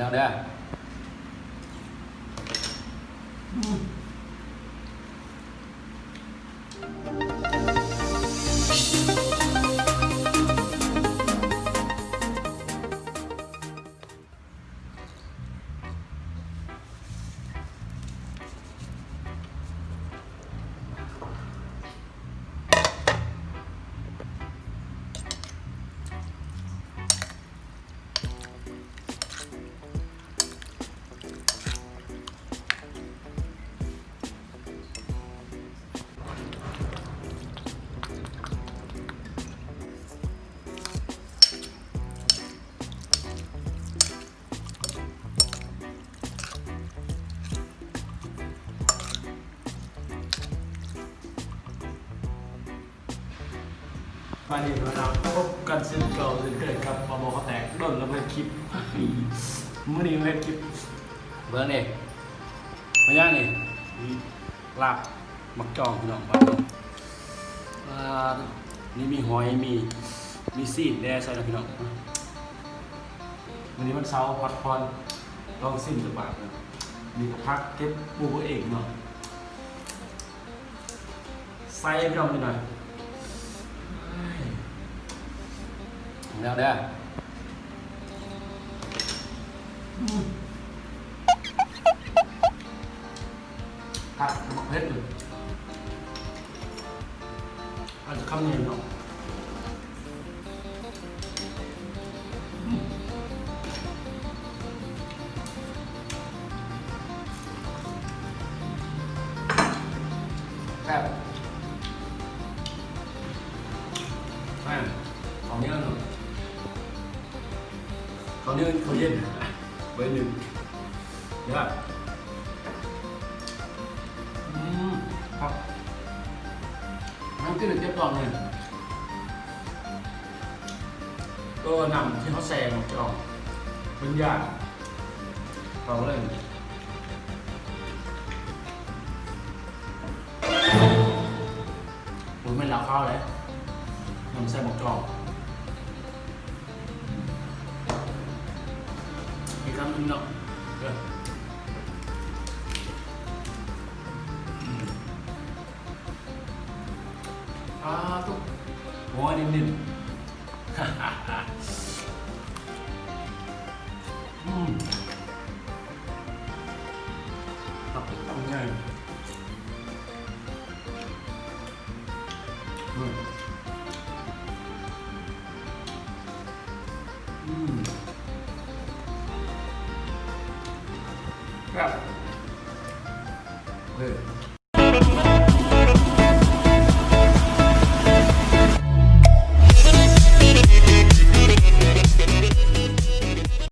ແລ້ວເດີ. ສະບາຍດີພີ່ນ້ອງ ພົບກັນເຊັ່ນເກົ່າເຊັ່ນເຄີຍກັບປາໂມ ເຂົ້າແຕກ ດົນແລ້ວບໍ່ເຮັດຄລິບ. ມື້ນີ້ມາເຮັດຄລິບ ເບິ່ງນີ້ ມາຍ່າງນີ້ ລາບໝາກຈອງພີ່ນ້ອງ ບ້ານເຮົາ. ອ່າ ນີ້ມີຫອຍ ມີ ມີຊີ້ນແດ່ໃສ່ນະພີ່ນ້ອງ. ມື້ນີ້ວັນເສົາ ພັກຜ່ອນ ລອງຊີມຈັກບາດ. ນີ້ກໍຜັກເກັບປູກເອົາເອງເນາະ. ໃສ່ພີ່ນ້ອງນີ້ໜ້ອຍ ແນວໃດ? ອືມ ຜັກໝາກເຜັດ ອາດຈະຄຳໃຫຍ່ເນາະ. ແຊບ ແມ່ນ ເຂົ້າໜຽວເນາະ ເຂົ້າໜຽວ ເຂົ້າເຢັນ ເບີໜຶ່ງ. ເດີ ອືມ ຄັກ ນ້ຳກິນເຈັບທ້ອງນີ້ ເອີ ນ້ຳທີ່ເຮົາແຊ່ໝາກຈອງ ເປັນຢາ ເຂົ້າເລີຍ. ໂອ້ຍ ແມ່ນລາວຂາວເດ້ ນ້ຳໃສ່ໝາກຈອງ. ອີກຄຳໜຶ່ງເນາະ ເດີ ອືມ ອ່າ ໂທ້ ໂອ້ຍ ເນັ້ນໆ ອືມ ຕັບໃຫຍ່ ອືມ ອືມ ແຊບ ເອີ.